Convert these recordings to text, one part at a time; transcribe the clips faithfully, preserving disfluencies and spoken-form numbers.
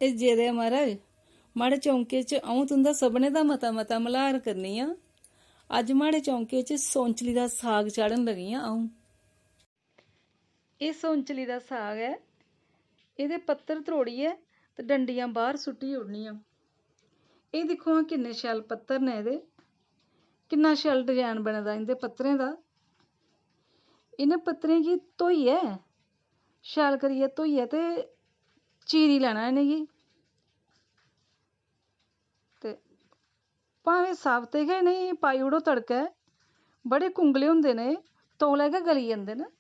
एह् जेह्दे महाराज, माड़े चौंके च अ'ऊं तुं'दा सभनें दा मता मता मल्हार करनी आं। अज्ज माड़े चौंके च सौंचली दा साग चाढ़न लगी आं अ'ऊं। एह् सौंचली दा साग ऐ। एह्दे पत्तर त्रोड़ियै ते डंडियां बाह्र सुट्टी ओड़नियां। एह् दिक्खो हां, किन्ने शैल पत्तर न एह्दे, किन्ना शैल design बने दा इं'दे पत्तरें दा। इ'नें पत्तरें गी धोइयै, शैल करियै धोइयै ते चीरी लैना इ'नेंगी। ते भामें साबते गै इ'नेंगी पाई ओड़ो तड़कै, बड़े कुंगले होंदे न एह्, तौले गै गली जंदे न।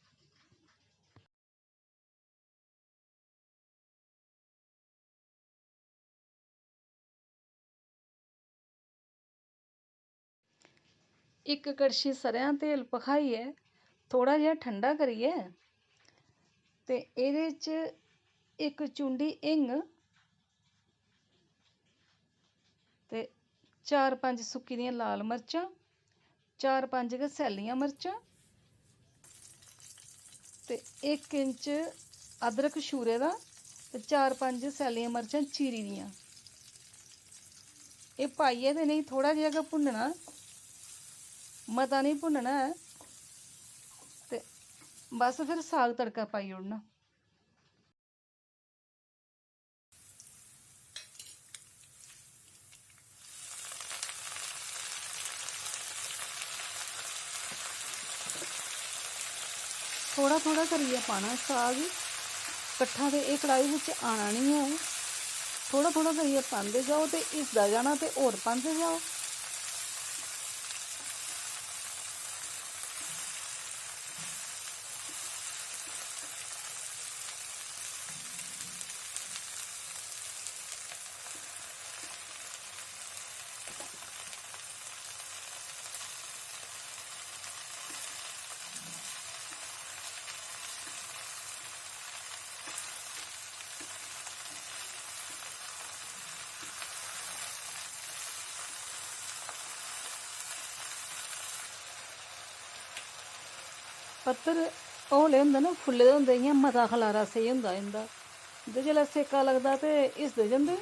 इक कड़छी सरेआं तेल भखाइयै, थोह्ड़ा जेहा ठंडा करियै, ते एह्दे च इक चुंडी हिंग ते चार पंज सुक्की दियां लाल मर्चां, चार पंज गै सैल्लियां मर्चां ते इक इंच अदरक छूरे दा ते चार पंज सैल्लियां मर्चां चीरी दियां। एह् पाइयै ते इ'नेंगी थोह्ड़ा जेहा गै भुन्नना, मता निं भुन्नना ऐ। ते बस फिर साग तड़का पाई ओड़ना। थोह्ड़ा थोह्ड़ा करियै पाना साग, कट्ठा ते एह् कढ़ाई बिच आना निं ऐ। थोह्ड़ा थोह्ड़ा करियै पांदे जाओ ते हिसदा जाना ते होर पांदे जाओ। पत्तर हौले होंदे न, फुल्ले दे होंदे, इ'यां मता खलारा सेही होंदा इं'दा। ते जिसलै सेका लगदा ते हिसदे जंदे।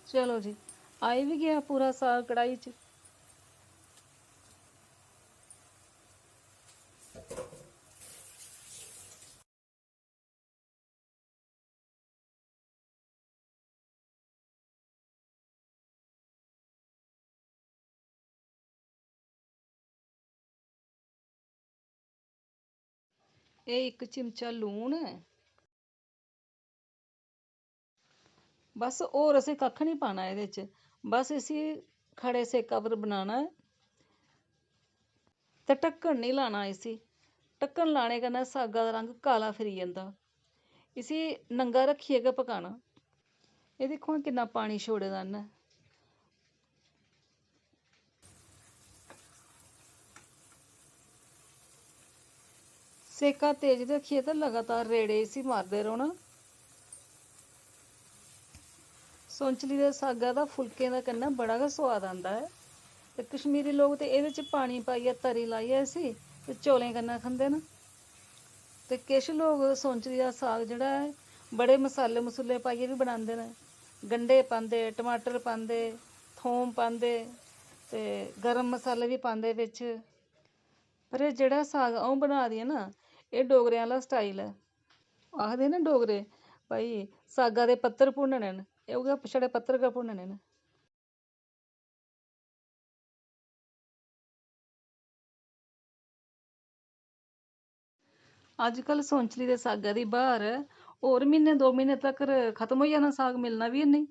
चलो जी, आई बी गेआ पूरा साग कढ़ाई च। एह् इक चिमचा लून ऐ। बस होर असें कक्ख निं पाना एह्दे च, बस इसी खड़े सेका पर बनाना ऐ ते ढक्कन निं लाना इसी। ढक्कन लाने कन्नै सागा दा रंग काला फिरी जंदा। इसी नंगा रक्खियै गै पकाना। एह् दिक्खो हां किन्ना पानी छोड़े दा इ'न्नै। सेका तेज रक्खियै ते लगातार रेड़े इसी मारदे रौह्ना। सौंचली दे सागा दा फुलकें दे कन्नै बड़ा गै सोआद आंदा ऐ। ते कश्मीरी लोक ते एह्दे च पानी पाइयै, तरी लाइयै इसी ते चौलें कन्नै खंदे न। ते किश लोक सौंचली दा साग जेह्ड़ा ऐ, बड़े मसाले मसूले पाइयै बी बनांदे न। गंढे पांदे, टमाटर पांदे, थोम पांदे ते गर्म मसाले बी पांदे बिच। पर एह् जेह्ड़ा साग अ'ऊं बना दी आं ना, एह् डोगरें आह्ला style ऐ। आखदे न डोगरे, "भाई, सागा दे पत्तर भुन्नने न।" एह् उ'ऐ छड़े पत्तर गै भुन्नने न। अजकल सौंचली दे सागै दी ब्हार ऐ, होर म्हीने दो म्हीने तकर खत्म होई जाना साग, मिलना बी हैन्नी।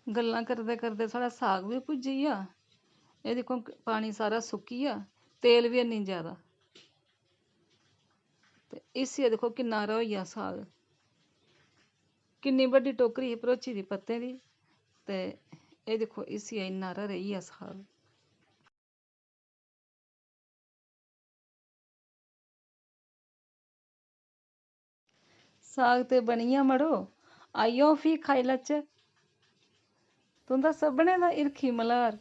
गल्लां करदे करदे साढ़ा साग बी भुज्जी गेआ। एह् दिक्खो, पानी सारा सुक्की गेआ, तेल बी हैन्नी जैदा। ते इसी एह् दिक्खो, किन्ना हारा होई गेआ साग। किन्नी बड्डी टोकरी ही भरोची दी पत्तें दी। ते एह् दिक्खो, इसी इन्ना हारा रेही गेआ साग। साग ते बनी गेआ मड़ो, आई जाओ फ्ही खाई लैचै। तुं'दा सभनें दा हिरखी मल्हार।